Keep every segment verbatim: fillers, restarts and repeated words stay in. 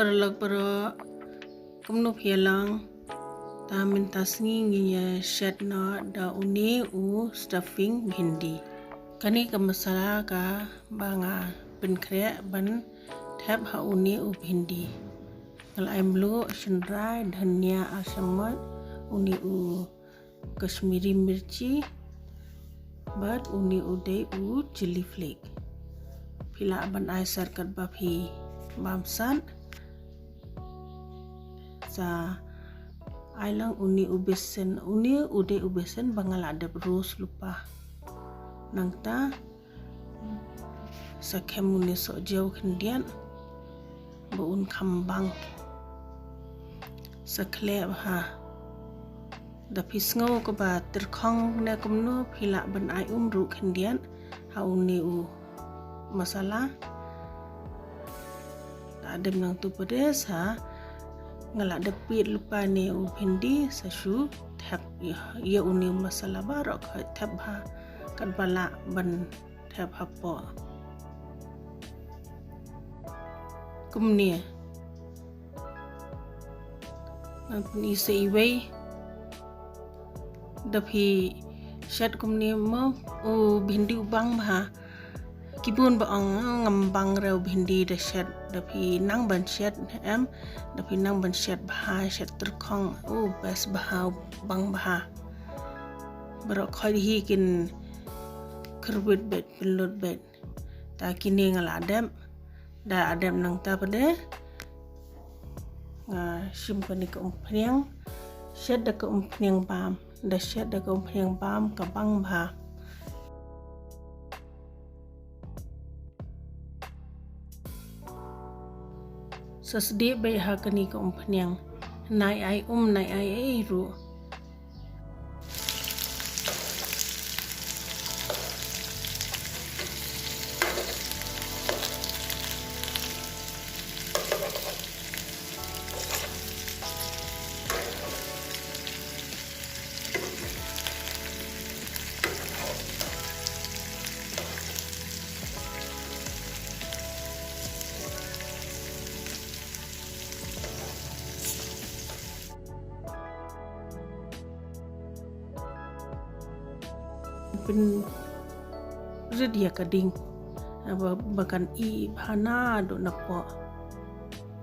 Paralok baroh, kumno phi ïa long? Ta mynta sngi ngin ïa shet noh da une u stuffing bhindi. Kane ka masala kaba nga pynkhreh ban thep ha une u bhindi. Nga la ai mluh, shynrai, dhania, ar shamoit, une u Kashmiri mirchi, bad une u dei u chilli flake. Phi lah ban ai sat katba phi bam sat. Sa ai lang une u besen, une u dei u besen ba nga la dep roast lypa. Nangta sa khem une sohjew khyndiat ba un kham bang. Sa khleh bha. Da phi sngew kaba tyrkhong ne kumno, phi lah ban ai um ruh khyndiat ha une u masala. Ta dep nangtu pat de sa nga la dep pit lypa ne u bhindi, sa shu thep ïa, ïa une u masala baroh khoit, thep bha katba lah ban thep hapoh. Kumne. Ngan pyni sa iwei. Da phi shet kumne mo, u bhindi u bang bha. Ki bun ba ong, "Ngam bang re u bhindi da shet." Da phi nang ban shet, em, da phi nang ban shet bha, shet tyrkhong, u best bha, u bang bha. Baroh khoit hi kin kyrwit beit, pynlut beit. Ta kine nga la dep, da dep nangta pat de nga shim kane ka umphniang. Shet da ka umphniang bam, da shet da ka umphniang bam ka bang bha. Sa sdieh beit ha kane ka umphniang. Nai ai um, nai ai ei ruh. Pynrit ïa ka ding ba, ba kan ih bha naduh napoh.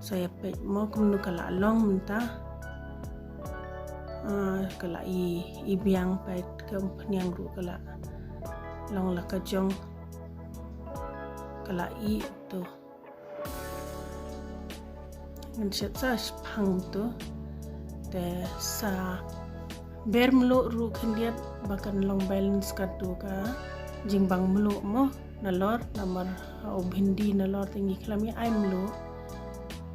Sa ïa peit mo kumno ka la long mynta. Ah, ka la ih, ih biang, peit ka umphniang ruh ka la long la ka jong. Ka la ih to. Ngan shet sa shiphang to. Te sa ber mluh ruh khyndiat ba kan long balance katto ka jingbang mluh mo. Nalor, namar, uh, u bhindi nalor te ngi khlem ïa ai mluh.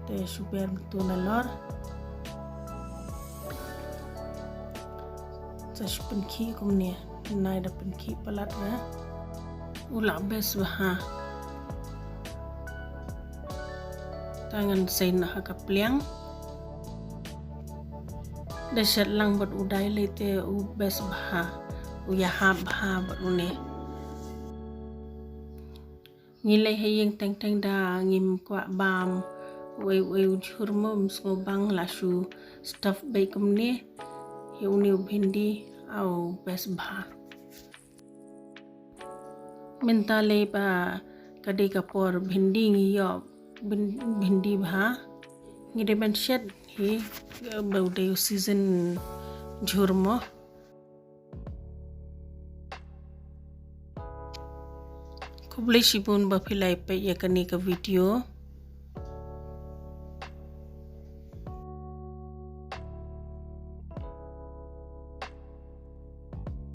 Te shu ber mynta nalor. Sa shu pynkhih kumne, nai da pynkhih palat re. U la best bha. Ta ngan sei noh ha ka pliang. Da shet lang bad u dai lei te u best bha. U ïahap bha bad une. Ngi lei ha ïing teng teng da ngim kwah bam uei uei u jhur mo, ym sngew bang, la shu stuff beit kumne. Ïa une u bhindi, au best bha. Mynta lei ba ka dei ka por bhindi, ngi ïoh bhin-, bhindi bha. Ngi dei ban shet hi ba u dei u season jhur mo. Khublei shibun ba phi la ïa peit ïa kane ka video.